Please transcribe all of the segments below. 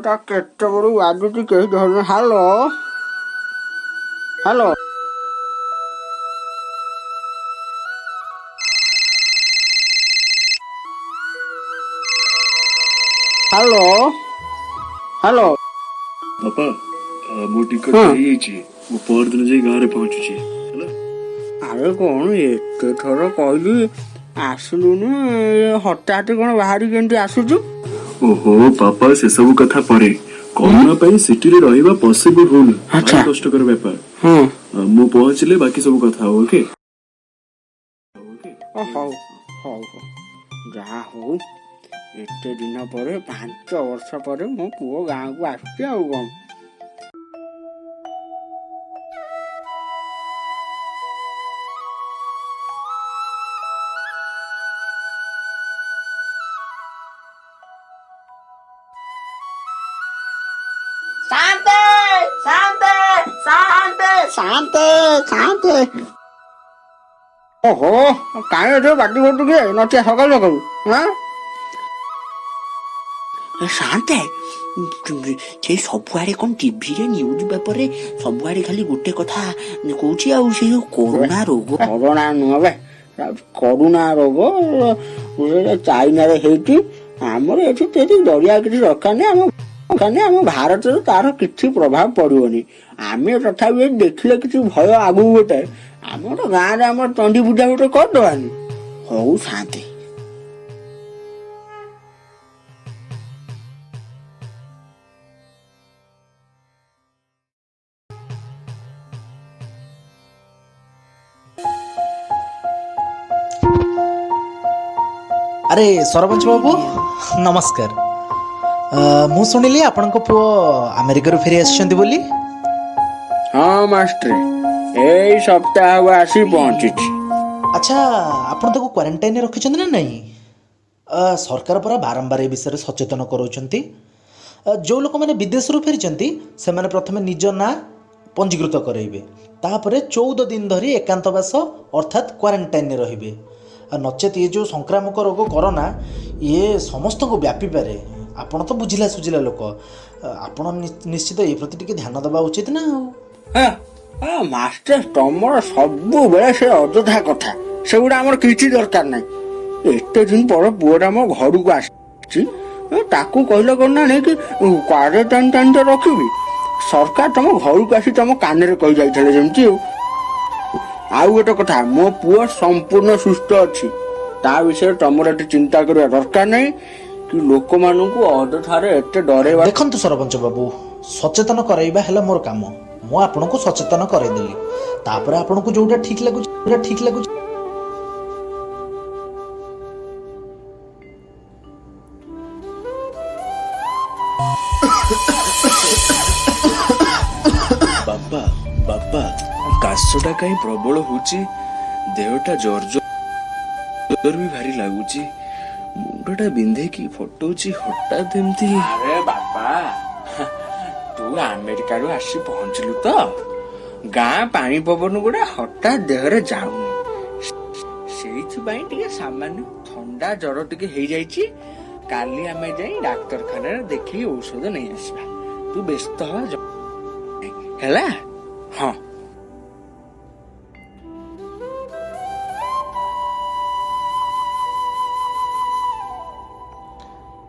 ଫୋନଟା କେତେବେଳୁ ବାଜୁଛି, କେହି ଧରୁନ। Hello, hello, hello, hello. ବାପା, ମୋ ଟିକଟ ହେଇଯାଇଛି। ମୁଁ ପରଦିନ ଯାଇ ଗାଁରେ ପହଞ୍ଚୁଛି, ହେଲା? ଆରେ କଣ ଏତେ ଥର କହିଲି ଆସିଲୁନି, ହଠାତ୍ କଣ ବାହାରି କେମିତି ଆସୁଛୁ? ଓହୋ ବାପା, ସେସବୁ କଥା ପରେ। କରୋନା ପାଇଁ ସିଟିରେ ରହିବା ପସିବଲ ହଉନି। ଭାରି କଷ୍ଟକର ବ୍ୟାପାର। ମୁଁ ପହଞ୍ଚିଲେ ବାକି ସବୁ କଥା ହବ, ଓକେ? ହଉ ହଉ ହଉ, ଯାହା ହଉ, ଏତେ ଦିନ ପରେ, 5 ବର୍ଷ ପରେ ମୋ ପୁଅ ଗାଁକୁ ଆସୁଛି ଆଉ କଣ। ଶାନ୍ତେ, ଶାନ୍ତେ, ଶାନ୍ତେ, ଶାନ୍ତେ, ଶାନ୍ତେ। ଓହୋ, କାହିଁ ଏଠି ପାଟି କରୁଛୁ କିଏ ନଟିଆ ସକାଳୁ ସକାଳୁ? ହଁ ଏ ସାନ୍ତେ, ସେ ସବୁଆଡେ କଣ ଟିଭିରେ, ନ୍ୟୁଜ ପେପରରେ ସବୁଆଡେ ଖାଲି ଗୋଟେ କଥା କହୁଛି, ଆଉ ସେ ଯୋଉ କରୋନା ରୋଗ। କରୋନା ନୁହଁ ବେ, କରୁଣା ରୋଗ। ସେଟା ଚାଇନାରେ ହେଇଛି। ଆମର ଏଠି ଯଦି ଡରିବା କିଛି ଦରକାର ନାହିଁ। ଆମ ଦରକାର ନାହିଁ, ଆମ ଭାରତରେ ତାର କିଛି ପ୍ରଭାବ ପଡିବନି। ଆମେ ତଥାପି ଏଠି ଦେଖିଲେ କିଛି ଭୟ ଆଗକୁ ଗୋଟେ ଆମର ଗାଁରେ ଆମର ଚଣ୍ଡୀ ପୂଜା ଗୋଟେ କରିଦବାନି? ହଉ ସାନ୍ତେ। ଆରେ ସରପଞ୍ଚ ବାବୁ, ନମସ୍କାର। ମୁଁ ଶୁଣିଲି ଆପଣଙ୍କ ପୁଅ ଆମେରିକାରୁ ଫେରି ଆସିଛନ୍ତି ବୋଲି। ହଁ ମାଷ୍ଟ୍ରେ, ଏଇ ସପ୍ତାହ ଆସି ପହଞ୍ଚିଛି। ଆଚ୍ଛା, ଆପଣ ତାକୁ କ୍ୱାରେଣ୍ଟାଇନରେ ରଖିଛନ୍ତି ନା ନାହିଁ? ସରକାର ପରା ବାରମ୍ବାର ଏ ବିଷୟରେ ସଚେତନ କରାଉଛନ୍ତି। ଯେଉଁ ଲୋକମାନେ ବିଦେଶରୁ ଫେରିଛନ୍ତି, ସେମାନେ ପ୍ରଥମେ ନିଜ ନାଁ ପଞ୍ଜୀକୃତ କରାଇବେ, ତାପରେ 14 ଦିନ ଧରି ଏକାନ୍ତବାସ ଅର୍ଥାତ୍ କ୍ୱାରେଣ୍ଟାଇନରେ ରହିବେ। ଆଉ ନଚେତ୍ ଏ ଯେଉଁ ସଂକ୍ରାମକ ରୋଗ କରୋନା, ଇଏ ସମସ୍ତଙ୍କୁ ବ୍ୟାପିପାରେ। ଆପଣ ତ ବୁଝିଲା ସୁଝିଲା ଲୋକ, ଆପଣ ନିଶ୍ଚିତ ଏ ପ୍ରତି ଟିକେ ଧ୍ୟାନ ଦେବା ଉଚିତ ନା ଆଉ। ହଁ ମାଷ୍ଟର, ତମର ସବୁବେଳେ ସେ ଅଯଥା କଥା। ସେଗୁଡ଼ା ଆମର କିଛି ଦରକାର ନାହିଁ। ଏତେ ଦିନ ପରେ ପୁଅଟା ମୋ ଘରକୁ ଆସିଛି, ତାକୁ କହିଲେ କଣ ନା ନେଇକି କ୍ୱାରେଣ୍ଟାଇନ ତ ରଖିବି। ସରକାର ତମ ଘରକୁ ଆସି ତମ କାନରେ କହି ଯାଇଥିଲେ ଯେମିତି। ଆଉ ଗୋଟେ କଥା, ମୋ ପୁଅ ସମ୍ପୂର୍ଣ୍ଣ ସୁସ୍ଥ ଅଛି। ତା ବିଷୟରେ ତମର ଏତେ ଚିନ୍ତା କରିବା ଦରକାର ନାହିଁ କି ଲୋକମାନଙ୍କୁ ଅଯଥାରେ ଏତେ ଡରେଇବା। ଦେଖନ୍ତୁ ସରପଞ୍ଚ ବାବୁ, ସଚେତନ କରାଇବା ହେଲା ମୋର କାମ। ମୁଁ ଆପଣଙ୍କୁ ସଚେତନ କରାଇଦେଲି, ତାପରେ ଆପଣଙ୍କୁ ଯୋଉଟା ଠିକ ଲାଗୁଛି, ଯୋଉଟା ଠିକ ଲାଗୁଛି। ବାପା, ବାପା, କାଶଟା କାହିଁ ପ୍ରବଳ ହଉଛି। ଦେହଟା ଜର ଜର ବି ଭାରି ଲାଗୁଛି। ମୁଣ୍ଡଟା ବିନ୍ଧେଇକି ଫଟଉଛି ହଠାତ୍ ଏମିତି। ଆରେ ବାପା, ତୁ ଆମେରିକାରୁ ଆସି ପହଞ୍ଚିଲୁ ତ, ଗାଁ ପାଣି ପବନ ଗୁଡା ହଠାତ୍ ଦେହରେ ଯାଉନି। ସେଇଥିପାଇଁ ଟିକେ ସାମାନ୍ୟ ଥଣ୍ଡା ଜର ଟିକେ ହେଇଯାଇଛି। କାଲି ଆମେ ଯାଇ ଡାକ୍ତରଖାନାରେ ଦେଖିକି ଔଷଧ ନେଇ ଆସିବା। ତୁ ବ୍ୟସ୍ତ ହବା ହେଲା? ହଁ।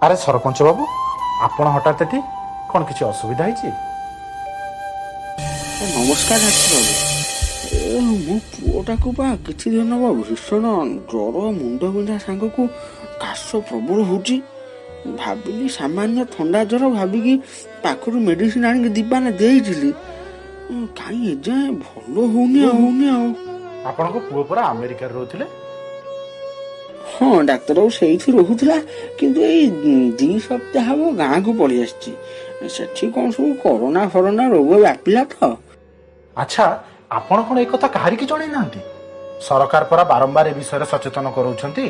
ଆରେ ସରପଞ୍ଚ ବାବୁ, ଆପଣ ହଠାତ୍ ଏଠି? କ'ଣ କିଛି ଅସୁବିଧା ହେଇଛି? ନମସ୍କାର ଡାକ୍ତର ବାବୁ। ଏ ମୋ ପୁଅଟାକୁ ବା କିଛି ଦିନ ହବ ଭୀଷଣ ଜ୍ୱର, ମୁଣ୍ଡ ବିନ୍ଧା ସାଙ୍ଗକୁ କାଶ ପ୍ରବଳ ହଉଛି। ଭାବିଲି ସାମାନ୍ୟ ଥଣ୍ଡା ଜ୍ୱର ଭାବିକି ପାଖରୁ ମେଡିସିନ ଆଣିକି ଦିବାନା ଦେଇଥିଲି, କାହିଁ ଏଯାଏଁ ଭଲ ହଉନି ଆଉ ହଉନି ଆଉ। ଆପଣଙ୍କ ପୁଅ ପରା ଆମେରିକାରେ ରହୁଥିଲେ? ହଁ ଡାକ୍ତର ବାବୁ, ସେଇଠି ରହୁଥିଲା, କିନ୍ତୁ ଏଇ 2 ସପ୍ତାହ ହବ ଗାଁକୁ ପଳେଇ ଆସିଛି। ସେଠି କଣ ସବୁ କରୋନା ଫରୋନା ରୋଗ ବ୍ୟାପିଲା ତ। ଆଚ୍ଛା, ଆପଣ କ'ଣ ଏ କଥା କାହାରିକି ଜଣେଇ ନାହାନ୍ତି? ସରକାର ପରା ବାରମ୍ବାର ଏ ବିଷୟରେ ସଚେତନ କରାଉଛନ୍ତି।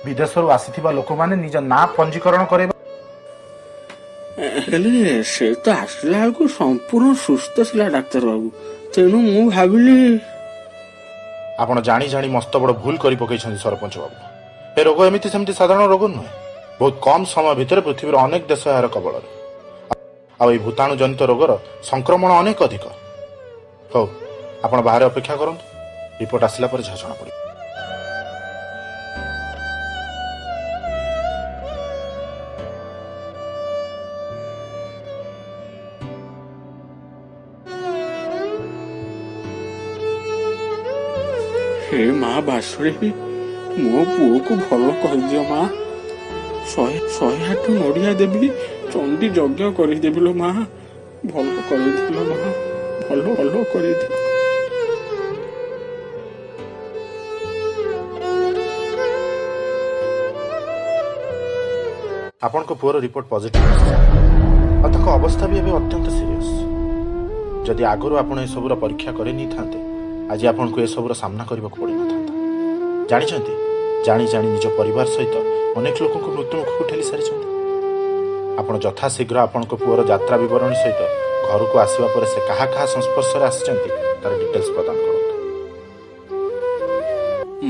ବିଦେଶରୁ ଆସିଥିବା ଲୋକମାନେ ନିଜ ନାଁ ପଞ୍ଜୀକରଣ କରାଇବା। ହେଲେ ସେ ତ ଆସିଲା ବେଳକୁ ସମ୍ପୂର୍ଣ୍ଣ ସୁସ୍ଥ ଥିଲା ଡାକ୍ତର ବାବୁ, ତେଣୁ ମୁଁ ଭାବିଲି। ଆପଣ ଜାଣି ଜାଣି ମସ୍ତ ବଡ଼ ଭୁଲ କରି ପକେଇଛନ୍ତି ସରପଞ୍ଚ ବାବୁ। ଏ ରୋଗ ଏମିତି ସେମିତି ସାଧାରଣ ରୋଗ ନୁହେଁ। ବହୁତ କମ ସମୟ ଭିତରେ ପୃଥିବୀର ଅନେକ ଦେଶ ଏହାର କବଳରେ। ଆଉ ଏଇ ଭୂତାଣୁ ଜନିତ ରୋଗର ସଂକ୍ରମଣ ଅନେକ ଅଧିକ। ହଉ, ଆପଣ ବାହାରେ ଅପେକ୍ଷା କରନ୍ତୁ, ରିପୋର୍ଟ ଆସିଲା ପରେ ଯାହା ଜଣାପଡ଼ିବ। ହେ ମା ବାସୁଳି, ମୋ ପୁଅକୁ ଭଲ କରିଦିଅ ମା। 108 ନଡ଼ିଆ ଦେବି, ଚଣ୍ଡୀ ଯଜ୍ଞ କରିଦେବି ଲୋ ମା। ଭଲ କରିଦିଅ ମା, ଭଲ ଭଲ କରିଦିଅ। ଆପଣଙ୍କ ପୁଅର ରିପୋର୍ଟ ପଜିଟିଭ ଆସିଛି ଆଉ ତାଙ୍କ ଅବସ୍ଥା ବି ଏବେ ଅତ୍ୟନ୍ତ ସିରିୟସ୍। ଯଦି ଆଗରୁ ଆପଣ ଏସବୁର ପରୀକ୍ଷା କରି ନେଇଥାନ୍ତେ, ଆଜି ଆପଣଙ୍କୁ ଏସବୁର ସାମ୍ନା କରିବାକୁ ପଡ଼ିନଥାନ୍ତା। ଜାଣିଛନ୍ତି, ଜାଣି ଜାଣି ନିଜ ପରିବାର ସହିତ ଅନେକ ଲୋକଙ୍କୁ ମୃତ୍ୟୁମୁଖକୁ ଠେଲି ସାରିଛନ୍ତି। ଆପଣ ଯଥାଶୀଘ୍ର ଆପଣଙ୍କ ପୁଅର ଯାତ୍ରା ବିବରଣୀ ସହିତ ଘରକୁ ଆସିବା ପରେ ସେ କାହା କାହା ସଂସ୍ପର୍ଶରେ ଆସିଛନ୍ତି ତାର ଡିଟେଲ୍ସ ପ୍ରଦାନ କରନ୍ତୁ।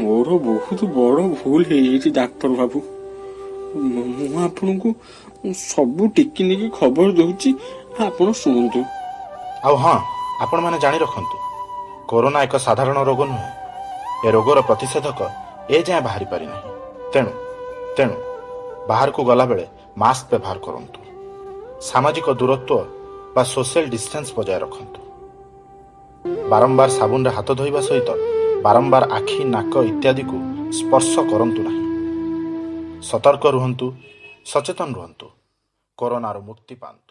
ମୋର ବହୁତ ବଡ଼ ଭୁଲ ହେଇଯାଇଛି ଡାକ୍ତର ବାବୁ। ମୁଁ ଆପଣଙ୍କୁ ସବୁ ଟିକିନିକି ଖବର ଦଉଛି, ଆପଣ ଶୁଣନ୍ତୁ। ଆଉ ହଁ, ଆପଣମାନେ ଜାଣି ରଖନ୍ତୁ, କରୋନା ଏକ ସାଧାରଣ ରୋଗ ନୁହେଁ। ଏ ରୋଗର ପ୍ରତିଷେଧକ ଏ ଯାଏଁ ବାହାରି ପାରିନାହିଁ। ତେଣୁ ବାହାରକୁ ଗଲାବେଳେ ମାସ୍କ ବ୍ୟବହାର କରନ୍ତୁ, ସାମାଜିକ ଦୂରତ୍ୱ ବା ସୋସିଆଲ ଡିଷ୍ଟାନ୍ସ ବଜାୟ ରଖନ୍ତୁ, ବାରମ୍ବାର ସାବୁନରେ ହାତ ଧୋଇବା ସହିତ ବାରମ୍ବାର ଆଖି, ନାକ ଇତ୍ୟାଦିକୁ ସ୍ପର୍ଶ କରନ୍ତୁ ନାହିଁ। ସତର୍କ ରୁହନ୍ତୁ, ସଚେତନ ରୁହନ୍ତୁ, କରୋନାରୁ ମୁକ୍ତି ପାଆନ୍ତୁ।